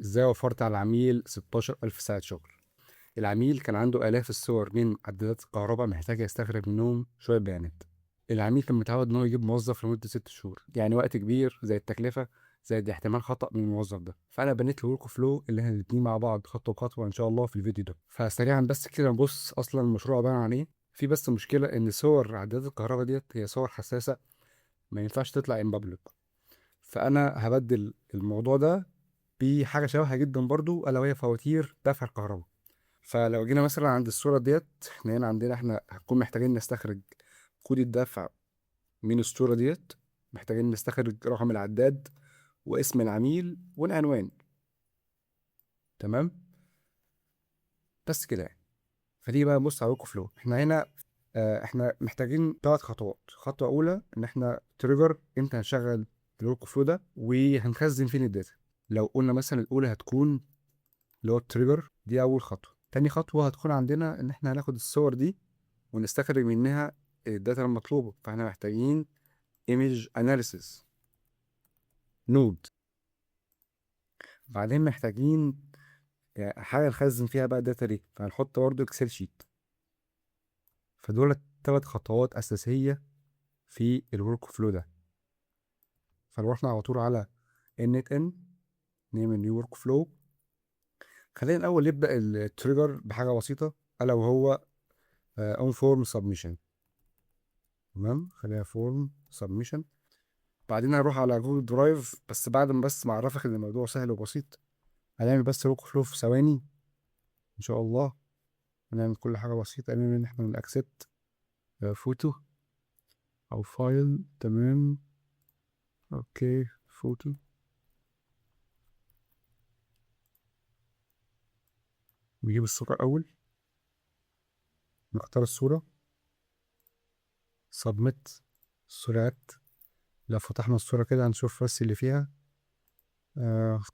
ازاي وفرت على العميل 16,000 ساعة شغل. العميل كان عنده آلاف الصور من عدادات الكهرباء محتاج يستخرج منهم شوية بيانات. العميل كان متعود ان هو يجيب موظف لمدة 6 شهور، يعني وقت كبير زي التكلفة زائد احتمال خطأ من الموظف ده. فأنا بنيت ال workflow اللي احنا هنبنيه مع بعض خطوة بخطوة إن شاء الله في الفيديو ده. فسريعا بس كده نبص أصلا المشروع عبارة عن إيه. في بس مشكلة إن صور عدادات الكهرباء ديت هي صور حساسة، ما ينفعش تطلع in public. فأنا هبدل الموضوع ده بحاجة شبهها جدا برضو، ألا وهي فواتير دفع الكهرباء. فلو جينا مثلا عند الصورة ديت، احنا هنا عندنا احنا هنكون محتاجين نستخرج كود الدفع من الصورة ديت، محتاجين نستخرج رقم العداد واسم العميل والعنوان. تمام، بس كده يعني. فدي بقى نبص على workflow. احنا هنا احنا محتاجين 3 خطوات. خطوة أولى إن احنا trigger امتى هنشغل ال workflow ده وهنخزن فين ال data. لو قلنا مثلا الأولى هتكون اللي هو ال trigger، دي أول خطوة. تاني خطوة هتكون عندنا إن احنا هناخد الصور دي ونستخرج منها ال data المطلوبة، فاحنا محتاجين image analysis node. بعدين محتاجين حاجة نخزن فيها بقى ال data دي، فهنحط برضه Excel sheet. فدول 3 خطوات أساسية في ال workflow ده. فلو رحنا على طول على n8n نعمل new workflow. خلينا الأول نبدأ ال trigger بحاجة بسيطة، ألا وهو on form submission. تمام، خليها form submission. بعدين هنروح على Google Drive، بس بعد ما بس ما اعرفك ان الموضوع سهل وبسيط. هنعمل بس workflow في ثواني ان شاء الله، هنعمل كل حاجه بسيطه. هنعمل ان احنا ن accept photo او file. تمام، okay، photo. نجيب الصوره الاول، نختار الصوره، submit الصورات. لو فتحنا الصورة كده هنشوف بس اللي فيها.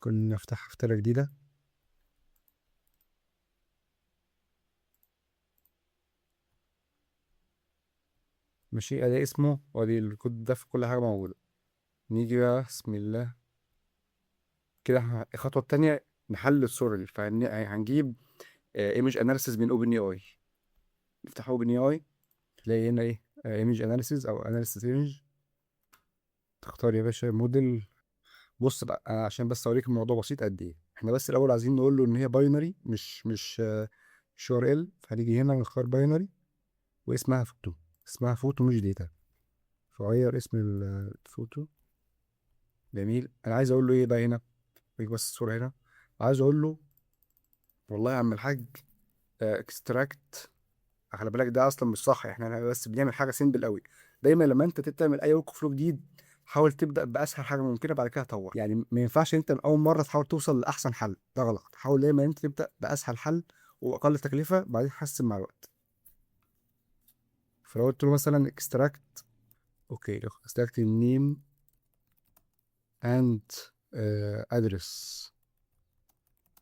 كنا نفتحها في تالة جديدة. ماشي، ادي اسمه وادي الكود ده في كل حاجة موجودة. نيجي بقى بسم الله كده، الخطوة التانية نحلل الصورة دي. فهنجيب image analysis من OpenAI. نفتح OpenAI، تلاقي هنا ايه، image analysis او analysis image. تختار يا باشا موديل. بص بقى، أنا عشان بس اوريك الموضوع بسيط قد ايه. احنا بس الاول عايزين نقول له ان هي binary مش URL. فهنيجي هنا ونختار binary واسمها فوتو، اسمها فوتو مش data، فغير اسم الفوتو. جميل. انا عايز اقول له ايه بقى هنا، اوريك بس الصوره هنا. عايز اقول له والله يا عم الحاج، extract. خلي بالك ده اصلا مش صح، احنا بس بنعمل حاجه simple قوي. دايما لما انت تعمل اي workflow جديد حاول تبدا باسهل حاجه ممكنه، بعد كده تطور. ما ينفعش انت من اول مره تحاول توصل لاحسن حل، ده غلط. حاول دايما انت تبدا باسهل حل واقل تكلفه، بعدين تحسن مع الوقت. فلو قلت له مثلا extract، okay، extract name and address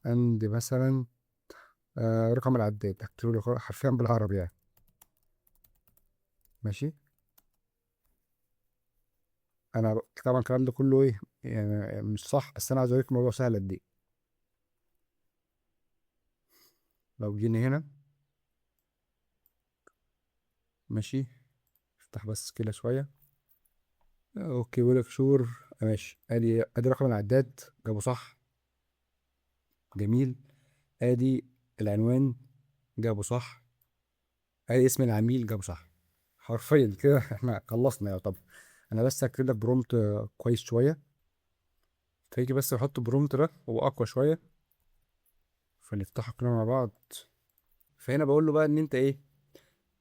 and مثلا، رقم العداد، اكتب له حرفيا بالعربي يعني. ماشي، انا طبعا الكلام ده كله ايه يعني مش صح، بس انا عايز اوريك الموضوع سهل قد ايه. لو جينا هنا ماشي، افتح بس كده شويه. okay، بيقول لك sure، ماشي. ادي رقم العداد جابه صح، جميل. ادي العنوان جابه صح، ادي اسم العميل جابه صح. حرفيا كده احنا خلصنا يا طب. انا بس هكتب لك prompt كويس شويه، فيجي بس احط prompt ده هو اقوى شويه، فنفتحه كده مع بعض. فهنا بقول له بقى ان انت ايه،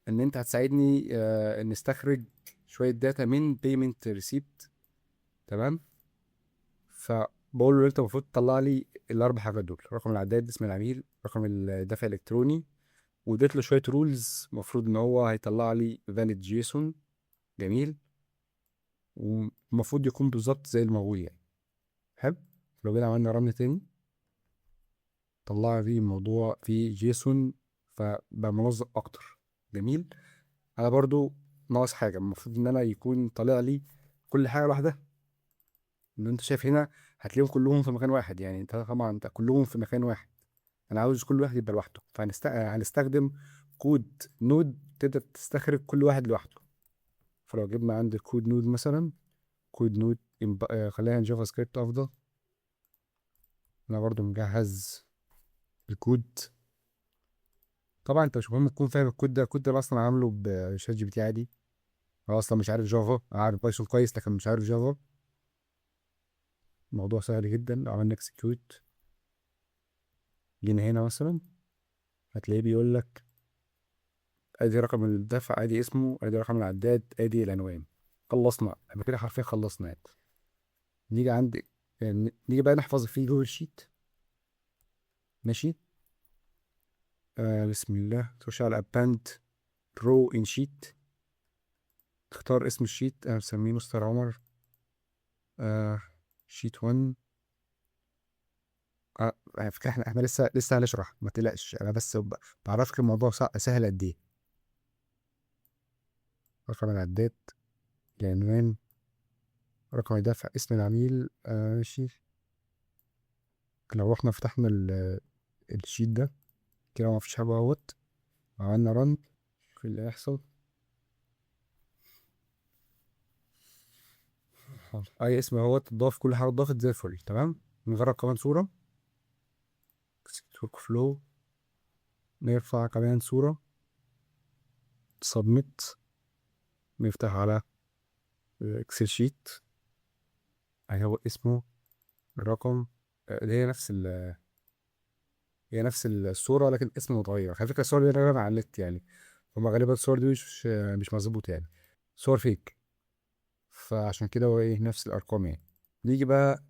ان انت هتساعدني، ان نستخرج شويه data من payment receipt. تمام، فبقول له انت المفروض تطلع لي الاربع حاجات دول، رقم العداد، اسم العميل، رقم الدفع الالكتروني، واديت له شويه rules المفروض ان هو هيطلع لي valid JSON. جميل، ومفروض يكون بالظبط زي الموجود يعني. حلو، لو جينا عملنا run تاني طلع لي الموضوع في JSON، فبقى منظم اكتر. جميل. انا برضو ناقص حاجه، المفروض ان انا يكون طالع لي كل حاجه لوحدها. ان انت شايف هنا هتلاقيهم كلهم في مكان واحد. يعني انت طبعا انت كلهم في مكان واحد، انا عاوز كل واحد يبقى لوحده، فهنستخدم كود node تقدر تستخرج كل واحد لوحده. فلو جبنا عند code node مثلا، code node خلينا JavaScript افضل. انا برضو مجهز الكود. طبعا انت مش مهم تكون فاهم الكود ده، الكود ده اصلا عامله ب ChatGPT عادي، هو اصلا مش عارف Java، عارف Python كويس لكن مش عارف Java. الموضوع سهل جدا. لو عملنا execute جينا هنا مثلا هتلاقيه بيقول لك ادي رقم الدفع، ادي اسمه، ادي رقم العداد، ادي العنوان. خلصنا احنا كده، حرفيا خلصنا يعني. نيجي عند يعني نيجي بقى نحفظ في Google Sheet. ماشي، بسم الله. تخش على append row in sheet، تختار اسم ال sheet، انا مسميه مستر عمر، sheet 1. على فكرة احنا لسه هنشرح، ما تقلقش، انا بس بعرفك الموضوع سهل قد ايه. رقم العداد، العنوان، رقم الدفع، اسم العميل. ماشي. لو رحنا فتحنا ال sheet ده كده ما فيش حاجة اهوت، عملنا run، شوف اللي هيحصل. اي اسم اهوت اتضاف، كل حاجة اتضافت زي الفل. تمام. نجرب كمان صورة، workflow، نرفع كمان صورة، submit، نفتح على Excel sheet، اهي هو اسمه، الرقم، اللي هي نفس هي نفس الصورة لكن اسمه متغير. على فكرة الصور دي غالبا على النت يعني، هما غالبا الصور دي مش مظبوطة يعني، صور fake، فعشان كده هو ايه نفس الارقام يعني. نيجي بقى،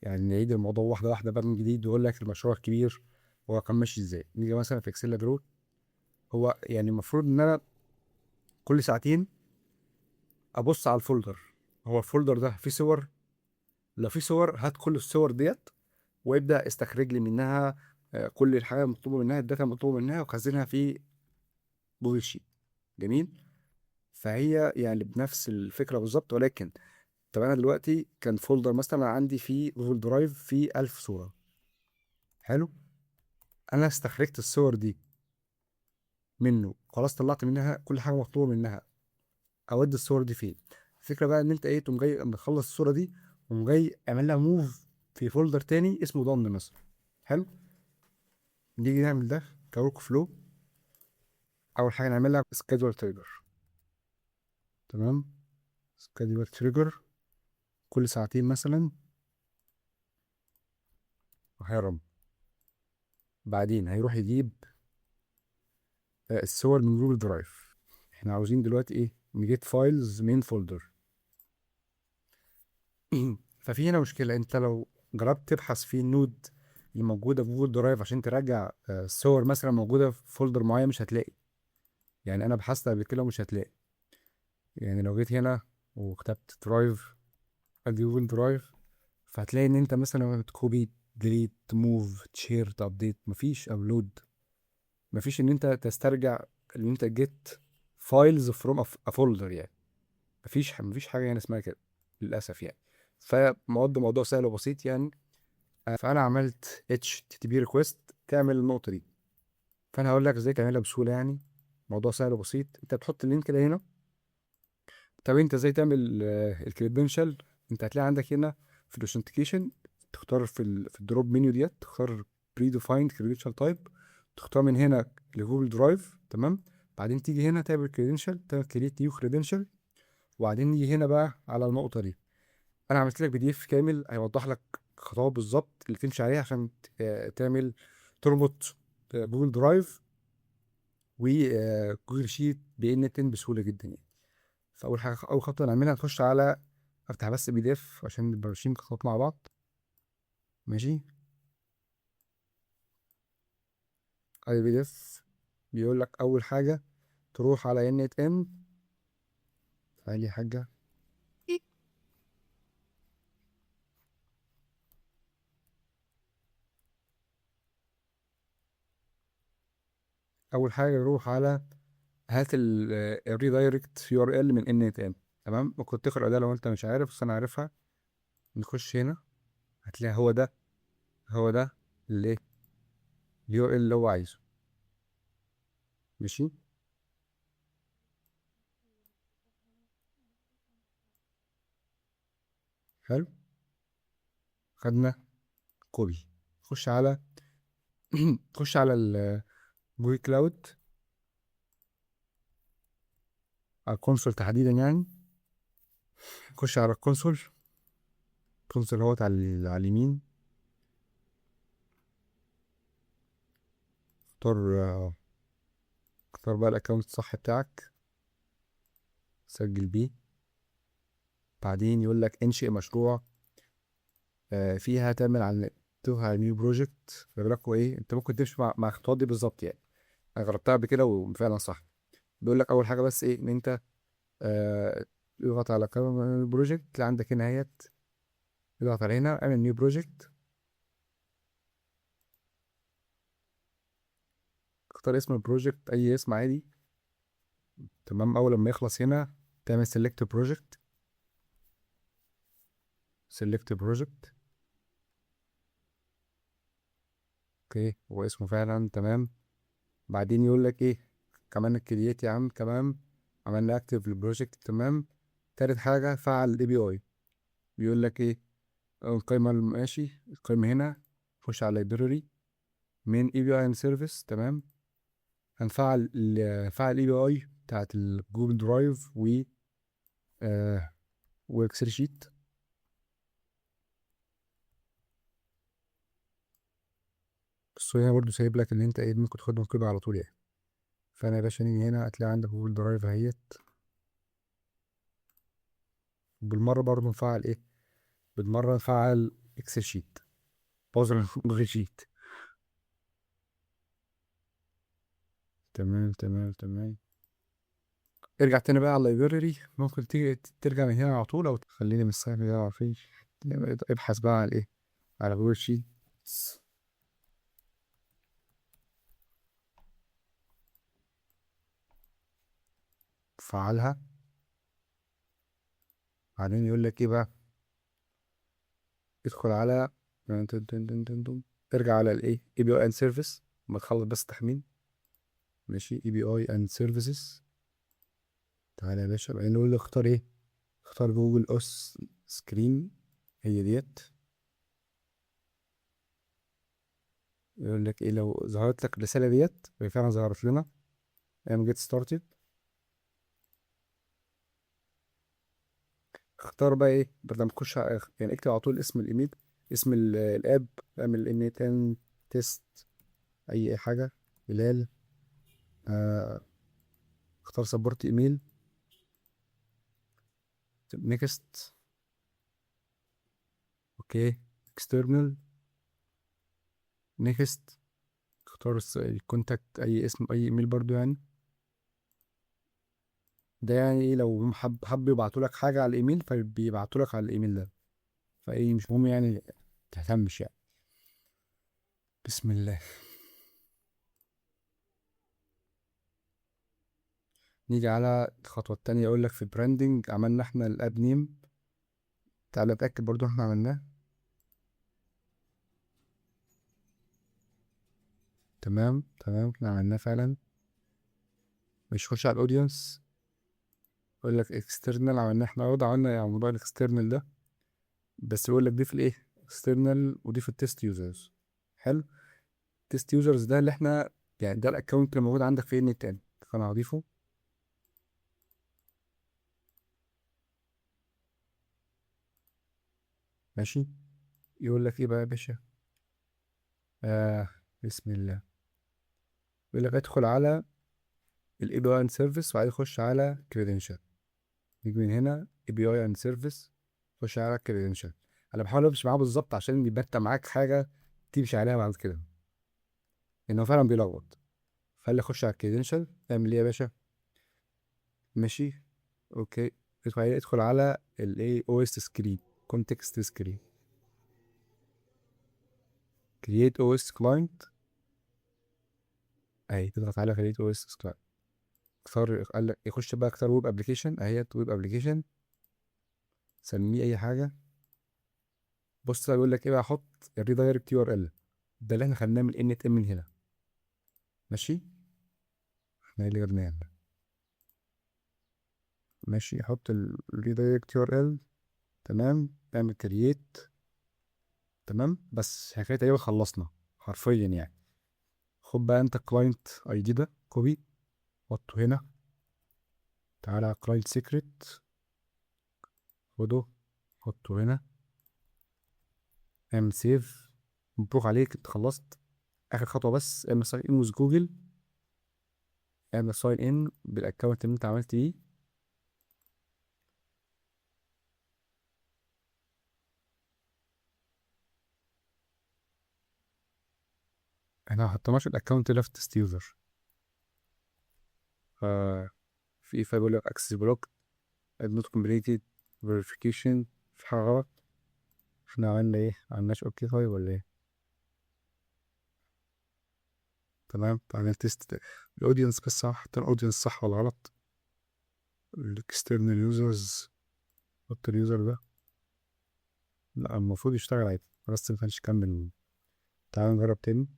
نعيد الموضوع واحدة واحدة بقى من جديد، ويقول لك المشروع الكبير هو كان ماشي ازاي. نيجي مثلا في Excel draw، هو المفروض ان انا كل ساعتين ابص على ال folder، هو ال folder ده فيه صور؟ لو فيه صور هات كل الصور ديت وابدا استخرج لي منها، كل الحاجة المطلوبة منها، ال data المطلوبة منها، وخزنها في Google Sheet. جميل. فهي بنفس الفكرة بالظبط، ولكن طب انا دلوقتي كان folder مثلا عندي في Google Drive فيه 1000 صوره، حلو، انا استخرجت الصور دي منه، خلاص طلعت منها كل حاجة مطلوبه منها، اودي الصور دي فين؟ الفكرة بقى ان انت ايه، تقوم جاي لما تخلص الصورة دي تقوم جاي اعمل لها move في folder تاني اسمه done مثلا. حلو، نيجي نعمل ده ك workflow. اول حاجة نعملها schedule trigger. تمام، schedule trigger كل ساعتين مثلا وهيرم، بعدين هيروح يجيب، الصور من Google Drive. احنا عاوزين دلوقتي ايه؟ ن get files من folder. ففي هنا مشكلة، انت لو جربت تبحث في ال node اللي موجودة في Google Drive عشان تراجع، الصور مثلا موجودة في folder معين مش هتلاقي. انا بحثت قبل كده ومش هتلاقي. لو جيت هنا وكتبت Drive ادي Google Drive، فهتلاقي ان انت مثلا ت copy delete move share ت update، مفيش upload، مفيش ان انت تسترجع ان انت get files from a folder، مفيش حاجة اسمها كده للاسف. فموضوع موضوع سهل وبسيط. فانا عملت HTTP request تعمل النقطة دي، فانا هقول لك ازاي تعملها بسهولة، موضوع سهل وبسيط. انت بتحط ال link ده هنا. طب انت ازاي تعمل، ال credential؟ انت هتلاقي عندك هنا في ال authentication، تختار في ال drop menu ديت، تختار predefined credential type، تختار من هنا ل Google Drive. تمام، بعدين تيجي هنا تعمل credential، تعمل create new credential، وبعدين نيجي هنا بقى على النقطة دي. انا عملت لك PDF كامل هيوضح لك خطوات بالظبط اللي تمشي عليها عشان تربط Google Drive و Google Sheet ب n8n بسهولة جدا. فاول حاجة، اول خطوة نعملها نخش على، افتح بس PDF عشان نبقى ماشيين خطوات مع بعض. ماشي، اي PDF بيقول لك اول حاجة تروح على n8n. تعالي يا حاجة، اول حاجة نروح على هات ال redirect URL من n8n. تمام، ممكن تقرا ده لو انت مش عارف، بس انا عارفها. نخش هنا هتلاقي هو ده، هو ده الايه ال URL اللي هو عايزه. ماشي. حلو، خدنا copy. خش على خش على ال Google Cloud، على ال console تحديدا يعني. خش على ال console، ال console اهوت على اليمين. اختار بقى ال account الصح بتاعك، سجل بيه. بعدين يقول لك انشئ مشروع، فيها تعمل على تروح على new project. خلي بالك هو ايه، انت ممكن تمشي مع الخطوات دي بالظبط يعني، انا جربتها قبل كده وفعلا صح. بيقول لك اول حاجه بس ايه، ان انت، اضغط على project اللي عندك هنا اهيت، اضغط على هنا اعمل new project، اختار اسم ال project اي اسم عادي. تمام. اول لما يخلص هنا تعمل select project، select project. okay، هو اسمه فعلا تمام. بعدين يقول لك ايه كمان، ال create يا عم، تمام، عملنا active لل project، تمام. تالت حاجه فعل ال API، بيقول لك ايه القايمه، ماشي القايمه هنا، خش على library من API and service، تمام. هنفعل فعل ال API بتاعت ال Google Drive و Excel sheet. بس هنا برضو سايب لك ان انت ايه ممكن تاخدهم كده على طول يعني. فانا يا باشا نيجي هنا هتلاقي عندك Google Drive اهيت، بالمره برضو نفعل ايه، بالمره نفعل Excel sheet، بوظ Google sheet. تمام تمام تمام. ارجع تاني بقى على ال library، ممكن تيجي ترجع من هنا على طول، او تخليني من السهم ده عارفين. ابحث بقى على ايه، على Google Sheet. فعلها. بعدين يقول لك ايه بقى، ادخل على تن تن تن تن تن. ارجع على الايه API and service، ما تخلص بس تحميل. ماشي، API and services. تعالى يا باشا، بعدين نقول له اختار ايه، اختار Google OAuth screen، هي ديت. يقول لك ايه لو ظهرت لك الرسالة ديت، وهي فعلا ظهرت لنا، اعمل get started. اختار بقى ايه، بدل ما تخش يعني اكتب على طول اسم الايميل، اسم ال app، اعمل n8n test اي حاجة، بلال، اختار support email، next، okay، external، next، اختار ال contact، اي اسم، اي ايميل برضو يعني. ده يعني ايه، لو حب يبعتوا لك حاجة على الايميل فبيبعتوا لك على الايميل ده، فايه مش مهم يعني، تهتمش يعني. بسم الله. نيجي على الخطوة التانية، يقول لك في branding عملنا احنا ال app name، تعالى اتأكد برضو احنا عملناه. تمام تمام، احنا عملناه فعلا. مش خش على ال audience، يقول لك external عملناه احنا برضه، عملنا يعني موضوع ال external ده، بس بيقول لك ضيف الايه external وضيف ال test users. حلو، test users ده اللي احنا يعني ده ال account اللي موجود عندك في n8n، فانا هضيفه. ماشي، يقول لك ايه بقى يا باشا، بسم الله، يقول لك ادخل على ال API and service وبعدين خش على credential. نيجي من هنا API and service، خش على credential. انا بحاول امشي معاه بالظبط عشان يبقى انت معاك حاجه تمشي عليها بعد كده، لانه فعلا بيلخبط. فقال لي خش على credential، اعمل ايه يا باشا؟ ماشي okay، ادخل على ال ايه OAuth screen، context screen، create OAuth client، اهي تضغط على create OAuth client. اختار، قال لك يخش بقى اختار web application، اهي web application، سميه اي حاجه، بص بقى بيقول لك ايه بقى، حط ال redirect URL ده اللي احنا خدناه من n8n من هنا. ماشي، احنا ايه اللي جبناه هنا؟ ماشي، حط ال redirect URL. تمام، اعمل create. تمام، بس احنا كده تقريبا خلصنا حرفيا يعني. خد بقى انت ال client ID ده copy، حطه هنا، تعالى على client secret، خده حطه هنا، اعمل save. مبروك عليك انت خلصت. اخر خطوه بس، اعمل sign in with Google، اعمل sign in بال account اللي انت عملت بيه. احنا ما حطيناش ال account ده في ال test user. في ايه؟ فبيقول لك access block not completed verification، في حاجه غلط. احنا عملنا ايه؟ ما عملناش okay طيب ولا ايه؟ تمام، تعالى test ال audience بس صح، حطينا ال audience صح ولا غلط؟ ال external users، حط ال user ده، لا المفروض يشتغل عادي، بس ما كانش كمل. تعالى نجرب تاني.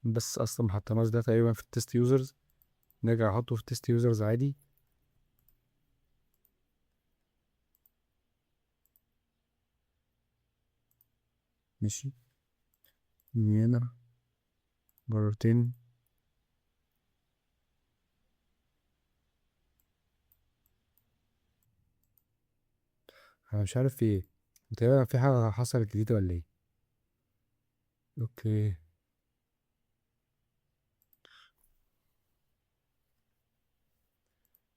بس اصلا ما حطيناش ده تقريبا في ال test users، نرجع نحطه في ال test users عادي. ماشي، هنا مرتين. انا مش عارف في ايه، تقريبا في حاجة حصلت جديدة ولا ايه؟ okay،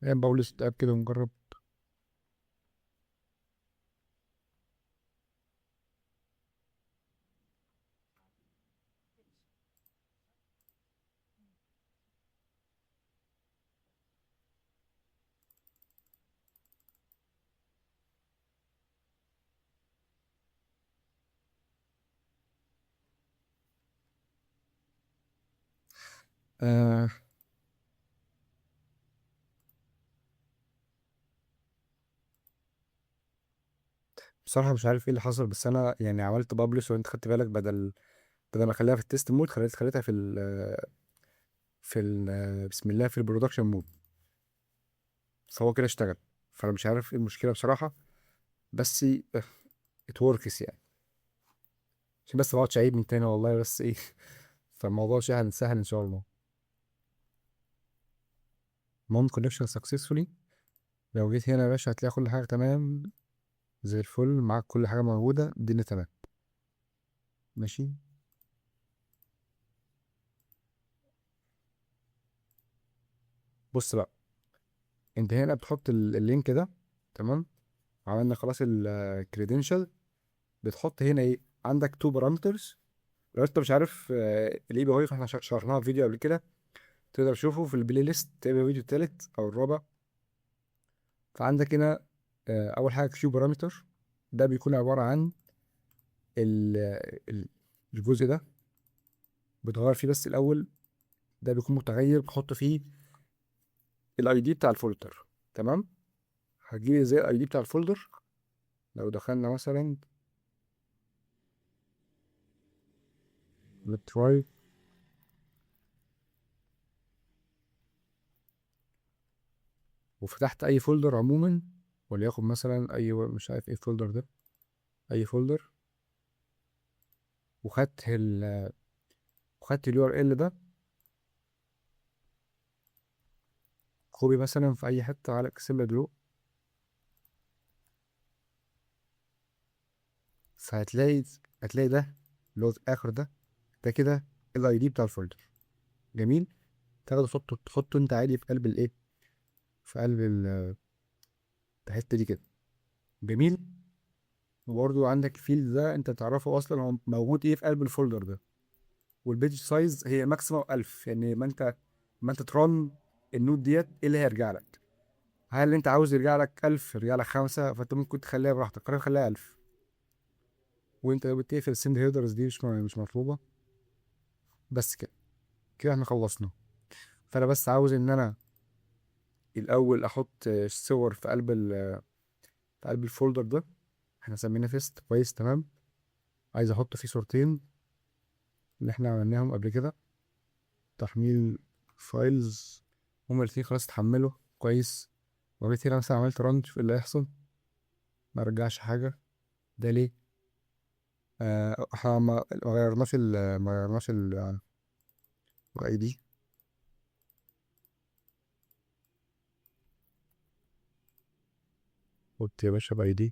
ايه publish app كده ونجرب. بصراحة مش عارف ايه اللي حصل، بس انا عملت publish وانت خدت بالك، بدل ما اخليها في ال test mode خليتها بسم الله في ال production mode، فهو كده اشتغل. فانا مش عارف ايه المشكلة بصراحة، بس it works يعني، عشان بس ما اقعدش اعيد من تاني والله، بس ايه فالموضوع سهل سهل ان شاء الله. المهم connection successfully. لو جيت هنا يا باشا هتلاقي كل حاجة تمام زي الفل، معاك كل حاجة موجودة، الدنيا تمام. ماشي، بص بقى انت هنا بتحط ال link ده، تمام؟ عملنا خلاص ال credential. بتحط هنا ايه؟ عندك two parameters. لو انت مش عارف، ال API فاحنا شرحناها في فيديو قبل كده، تقدر تشوفه في ال playlist تقريبا الفيديو التالت او الرابع. فعندك هنا، اول حاجه queue parameter، ده بيكون عباره عن الجزء ده بتغير فيه بس الاول، ده بيكون متغير بتحط فيه ال ID بتاع ال folder. تمام، هتجيب ازاي ال ID بتاع ال folder؟ لو دخلنا مثلا try وفتحت اي folder عموما، وليكن مثلا اي مش عارف ايه ال folder ده، اي folder، وخدت ال URL ده copy مثلا في اي حته على Excel درو، فهتلاقي ده اللي هو في اخر ده، ده كده ال ID بتاع ال folder. جميل، تاخده تحطه انت عادي في قلب الايه، في قلب الحته دي كده. جميل. وبرده عندك ال field ده انت تعرفه اصلا هو موجود ايه في قلب ال folder ده. وال page size هي maximum 1000، يعني ما انت ت run ال node ديت ايه اللي هيرجع لك؟ هل انت عاوز يرجع لك 1000، يرجع لك 5؟ فانت ممكن تخليها براحتك، قرر خليها 1000. وانت بتقفل ال send headers دي مش مطلوبه. بس كده كده احنا خلصنا. فانا بس عاوز ان انا الاول احط الصور في قلب ال folder ده، احنا سميناه test. كويس تمام. عايز احط فيه صورتين اللي احنا عملناهم قبل كده، تحميل files، هما الاتنين خلاص اتحملوا كويس. وبعد كده مثلا عملت run، شوف ايه اللي هيحصل، ما رجعش حاجة. ده ليه؟ احنا ما غيرناش ال ID. قلت يا باشا ب ID.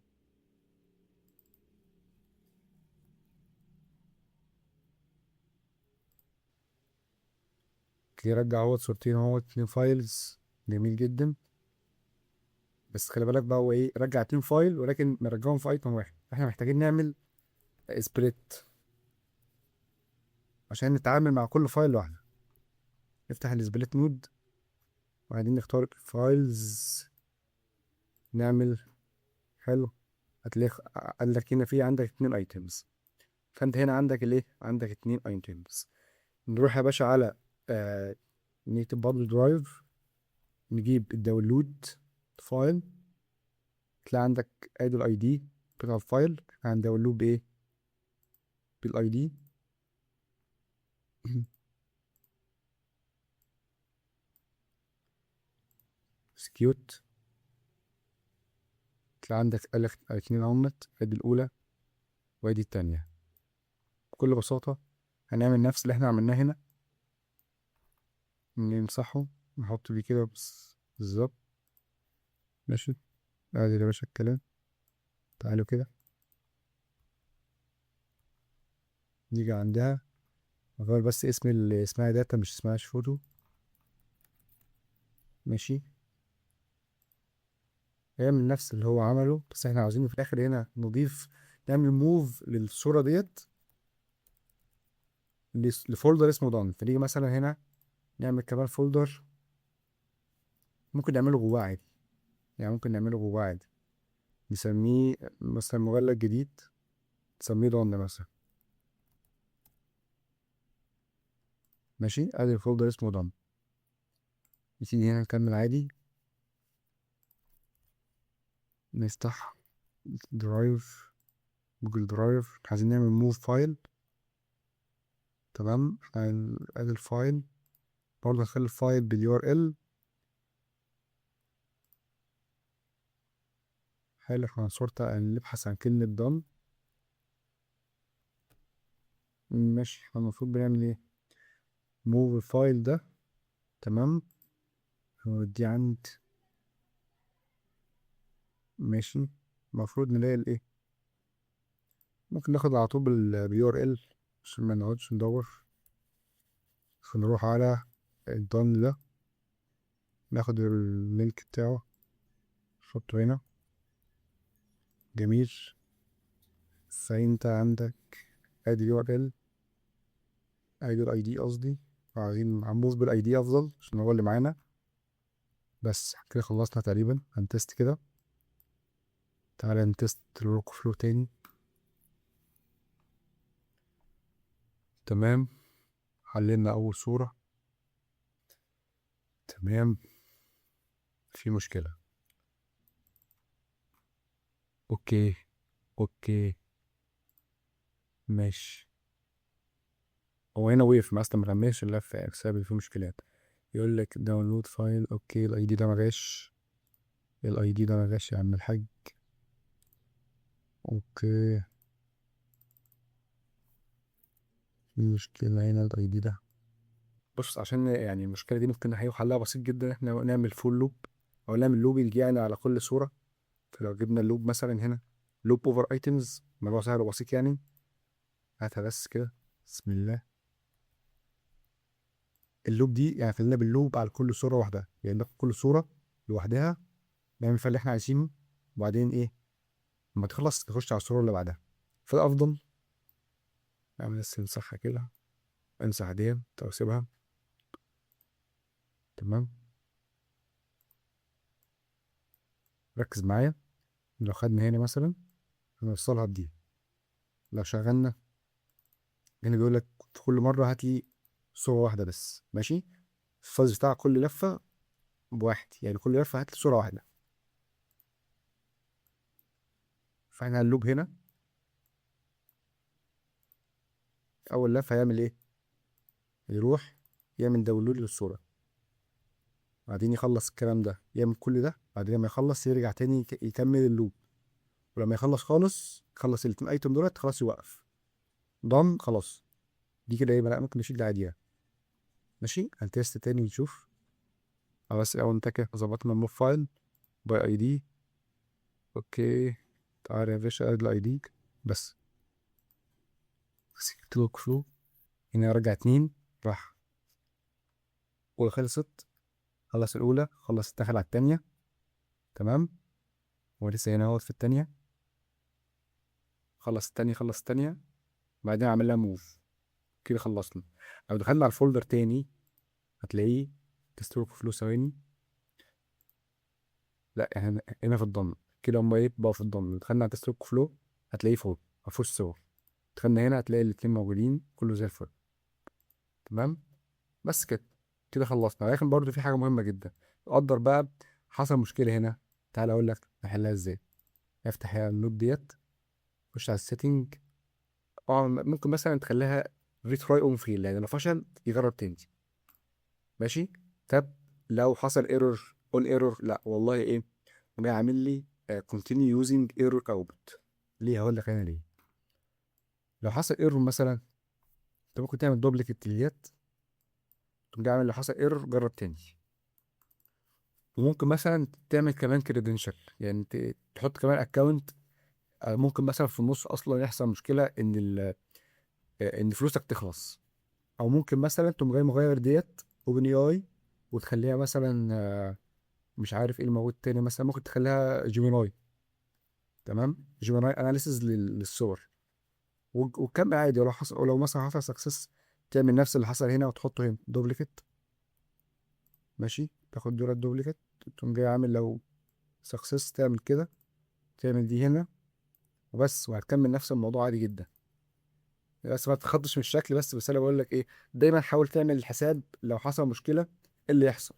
okay، رجع اهوت صورتين اهوت، 2 files، جميل جدا. بس خلي بالك بقى هو ايه، رجع 2 file ولكن مرجعهم في item واحد. احنا محتاجين نعمل split عشان نتعامل مع كل file لوحده. نفتح ال split node وبعدين نختار files، نعمل حلو. هتلاقي قال لك هنا في عندك 2 items، فانت هنا عندك الايه، عندك 2 items. نروح يا باشا على نكتب برضه drive، نجيب ال download file، تلاقي عندك ادي ال ID بتاع ال file، هن download بايه؟ بال ID. execute، تلاقي عندك قال لك 2 اهمت، ادي الاولى وادي التانية. بكل بساطة هنعمل نفس اللي احنا عملناه هنا، نمسحه نحط دي كده بس بالظبط. ماشي، ادي يا باشا الكلام. تعالوا كده نيجي عندها، نغير بس اسم اللي اسمها data مش اسمهاش فوتو. ماشي، هيعمل نفس اللي هو عمله، بس احنا عاوزين في الاخر هنا نضيف، نعمل move للصورة ديت ل folder اسمه done. فنيجي مثلا هنا نعمل كمان folder، ممكن نعمله جواه عادي، يعني ممكن نعمله جواه عادي، نسميه مثلا مجلد جديد، نسميه done مثلا. ماشي، ادي ال folder اسمه done. نيجي هنا نكمل عادي، نفتح drive، Google Drive، عايزين نعمل move file. تمام، ادي ال file برضه، هنخلي ال file بال URL. حلو، احنا هن sort نبحث عن كلمة done. ماشي، احنا المفروض بنعمل ايه؟ move ال file ده. تمام، هنوديه عند، ماشي، المفروض نلاقي الايه، ممكن ناخد على طول بال URL عشان ما نقعدش ندور. فنروح على ال done ده، ناخد ال link بتاعه نحطه هنا. جميل، فانت عندك ادي ال URL، ادي ال ID قصدي، عايزين هن move بال ID افضل عشان هو اللي معانا. بس كده خلصنا تقريبا. هن test كده، تعالى ن test ال workflow تاني. تمام، حللنا اول صورة. تمام، في مشكلة. okay okay ماشي، هو هنا وقف مثلا ما كملش اللفة بسبب في مشكلات. يقول لك download file. okay، ال ID ده ما جاش، ال ID ده ما جاش يا عم الحاج. okay، في مشكلة هنا ال ID ده. بص، عشان المشكلة دي ممكن هي حلها بسيط جدا، احنا نعمل for loop او نعمل looping على كل صورة. فلو جبنا ال loop مثلا هنا loop over items، الموضوع سهل وبسيط يعني. هاتها بس كده، بسم الله. ال loop دي خلينا بال loop على كل صورة واحدة، يعني ناخد كل صورة لوحدها نعمل فيها اللي احنا عايزينه، وبعدين ايه لما تخلص تخش على الصورة اللي بعدها. فالافضل نعمل بس نمسحها كده، امسح دي او سيبها. تمام، ركز معايا. لو خدنا هنا مثلا هنوصلها بدي، لو شغلنا هنا بيقول لك في كل مرة هات لي صورة واحدة بس. ماشي، ال size بتاع كل لفة بواحد، يعني كل لفة هات لي صورة واحدة. فاحنا هن loop هنا أول لفة هيعمل إيه؟ يروح يعمل download للصورة، بعدين يخلص الكلام ده يعمل كل ده، بعدين لما يخلص يرجع تاني يكمل ال loop، ولما يخلص خالص يخلص الاتنين item دولت خلاص يوقف done خلاص. دي كده ايه بقى، ممكن نشيل ده عادي يعني. ماشي، هن test تاني نشوف. بس الاول نتاكد ظبطنا ال move file by ID. okay تعالى يا باشا اد ال ID بس. workflow هنا رجع 2 راح وخلصت، خلص الاولى، خلص دخل على التانية. تمام، هو لسه هنا اهوت في التانية، خلص التانية، خلص التانية، بعدين عمل لها move. كده خلصنا. لو دخلنا على ال folder تاني هتلاقيه test workflow. ثواني، لا احنا هنا في ال done كده، هما ايه بقوا في ال done. لو دخلنا على test workflow هتلاقيه فوق مفيهوش صور. دخلنا هنا هتلاقي الاتنين موجودين كله زي الفل. تمام، بس كده كده خلصنا. لكن برضو في حاجة مهمة جدا، قدر بقى حصل مشكلة هنا، تعال اقول لك نحلها ازاي. افتح يا ال node ديت، خش على ال setting. ممكن مثلا تخليها retry on fail، يعني لو فشل يجرب تاني. ماشي، طب لو حصل error on error، لا والله ايه، قوم عامل لي continue using error output. ليه؟ هقول لك انا ليه. لو حصل error مثلا، انت ممكن تعمل duplicate ديت، تقوم جاي عامل لو حصل error جرب تاني. وممكن مثلا تعمل كمان credential، يعني تحط كمان account. ممكن مثلا في النص اصلا يحصل مشكلة ان فلوسك تخلص، او ممكن مثلا تقوم جاي مغير ديت OpenAI وتخليها مثلا، مش عارف ايه الموجود تاني، مثلا ممكن تخليها Gemini. تمام، Gemini analysis للصور وكمل عادي. ولو حصل، ولو مثلا حصل success تعمل نفس اللي حصل هنا وتحطه هنا duplicate. ماشي، تاخد دول ال duplicate تقوم جاي عامل لو success تعمل كده، تعمل دي هنا وبس، وهتكمل نفس الموضوع عادي جدا. بس ما تخضش من الشكل بس، بس انا بقول لك ايه، دايما حاول تعمل الحساب لو حصل مشكلة ايه اللي يحصل.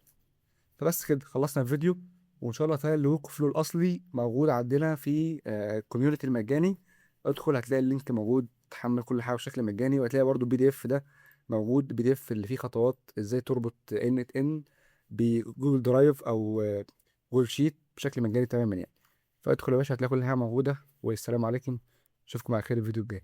فبس كده خلصنا الفيديو، وان شاء الله تعالى ال workflow الاصلي موجود عندنا في ال community المجاني. ادخل هتلاقي ال link موجود، تحمل كل حاجة بشكل مجاني، وهتلاقي برضو ال PDF ده موجود، ال PDF اللي فيه خطوات ازاي تربط n8n ب Google Drive او Google Sheet بشكل مجاني تماما. فادخل يا باشا هتلاقي كل حاجة موجودة. والسلام عليكم، اشوفكم على خير الفيديو الجاي.